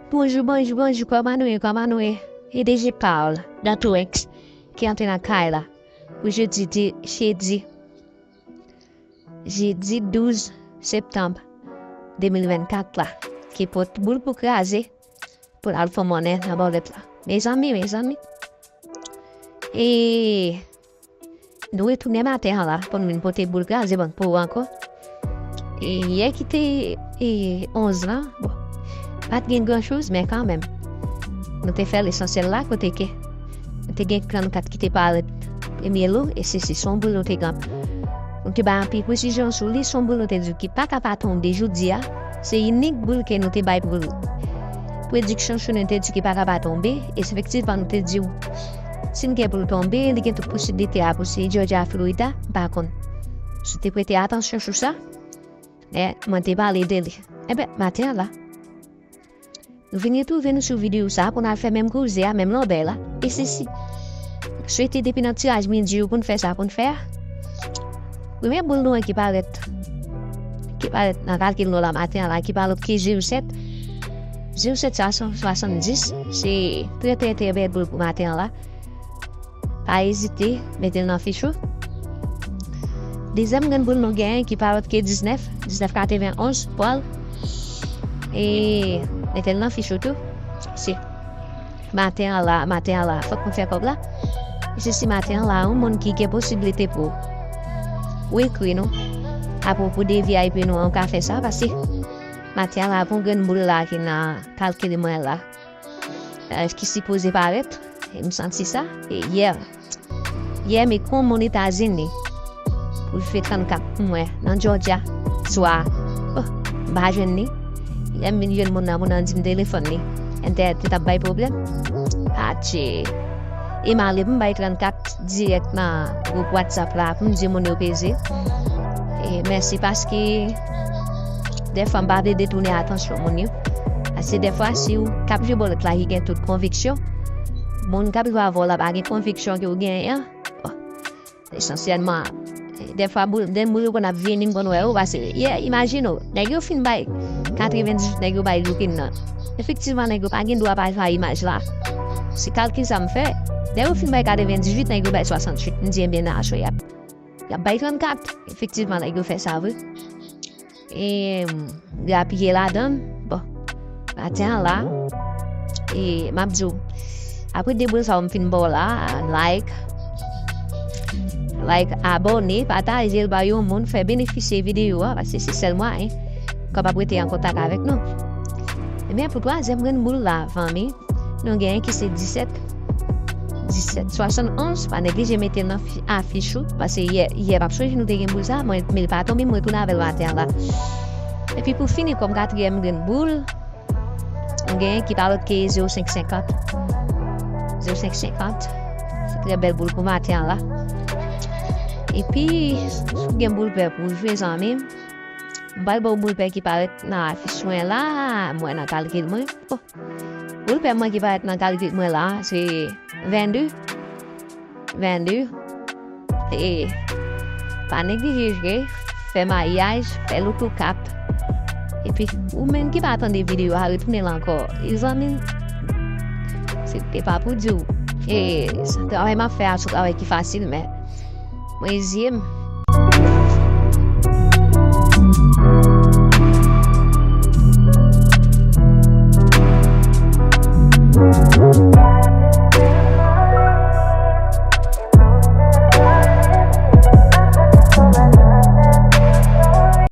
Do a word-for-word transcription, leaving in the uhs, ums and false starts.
Bonjou, bonjou, bonjou, kòman nou ye, kòman nou ye? E D J Paul, Dantorex, ki antre nan kay la pou jodi, di, jedi, jedi douz septanm de mil vennkat la, ki pot boul pou kraze, pou l al fè monnen nan bòlèt la. Mezanmi, mezanmi. E Nou retounen maten an la pou n vin pote boul kraze bank pou ou ankò. E yè ki te, e, onz lan, bon, pa t gen gran choz, men kanmenm, nou te fè lesansyèl la kote ke nou te gen trannkat ki te parèt premye lo, e se, se, se yon boul nou te gen. Nou te bay anpil presizyon sou li, se yon boul nou te di ki pa ka pa tonbe jodi a, se inik boul ke nou te bay pou li. Prediksyon sou nou te di ki pa ka pa tonbe, e efektivman nou te di w, si n gen pou l tonbe, li gen tout posiblite a pou se Georgia, Florida, m pa konn. Si w te prete atansyon sou sa, e mwen te pale de li. Enben, maten an la, nou vin retwouve nou sou videyo sa a pou n al fè menm koze a, menm lòbèy la. E se si. Swete depi nan tiraj midi yo pou n fè sa pou n fè a. Premye boul nou an ki parèt, ki parèt nan kalkil nou la maten an la, ki pa lòt ke zewo sèt. Zewo sèt sa, san swasanndis, se trè, trè, trè bèl boul pou maten an la. Pa ezite, mete l nan fich ou. Dezyèm grenn boul nou genyen ki pa lòt ke diznèf, diznèf katrevenonz, pral. E mete l nan fich ou tou. Se maten an la, maten an la, fòk nou fè kòb la. E se si maten an la, yon moun ki gen posiblite pou ou ekri nou apwopo de V I P nou an, ou ka fè sa, paske maten an la, pou grenn boul la ki nan kalkil mwen la, e, ki sipoze parèt, e m santi sa, e yè, yè, m ekri yon moun Etazini pou l fè trannkat pou mwen nan Georgia, swa, oh, m pa jwenn li. Lè m vin jwenn moun nan, moun nan di m telefòn li, entènèt li t ap bay pwoblèm. Atche. E m ale pou m bay trannkat dirèk nan gwoup WhatsApp la pou m di moun yo peze. E mèsi paske dèfwa m pa vle detounen atansyon moun yo. Paske dèfwa si w k ap jwe bòlèt la ki gen tout konviksyon, moun k ap jwe avè w la pa gen konviksyon ke w genyen an. Bon, esansyèlman, dèfwa boul, dèm boul yo konn ap vini, m konn wè yo, paske yè, imajine w, nèg yo fin bay katrevendizuit nèg yo bay Lookin nan. Efektivman, nèg yo pa gen dwa pa fè imaj la. Se kalkil sa m fè. Lè yo fin bay katrevendizuit, nèg yo bay swasanntuit. M di, ebyen, nan aswè, y ap, y ap bay trannkat. Efektivman, nèg yo fè sa vre. E, m, m apiye ladan l. Bon, maten an la, e, m ap di w, apre de boul sa yo m fin ba w la, like, like, abòne, pataje l ba yon moun, fè benefisye videyo a, paske se sèl mwayen k ap rete an kontak avèk nou. Ebyen, pou twazyèm grenn boul la, fanmi, nou genyen ki se disèt, disèt swasannonz, pa neglije mete l nan fi-, afich ou, paske yè, yè m ap sonje nou te gen boul sa, mwen, men l pa tonbe, mwen retounen avè l maten an la. Epi pou fini, kòm katriyèm grenn boul, nou genyen ki pa lòt ke zewo senk senkant. Zewo senk senkant, se trè bèl boul pou maten an la. Epi, si w gen boul pè pou w jwe, zanmi m, m pral ba w boul pè ki parèt nan afich mwen la, mwen nan kalkil mwen. Bon. Boul pè mwen ki parèt nan kalkil mwen la, se vennde. Vennde. E pa neglije jwe, fè mayaj, fè loto kat. Epi, ou menm ki pa tande videyo a, retounen l ankò. E zanmi, se te pa pou di w. E travay m ap fè a, se yon travay ki fasil, men mwen eziye m.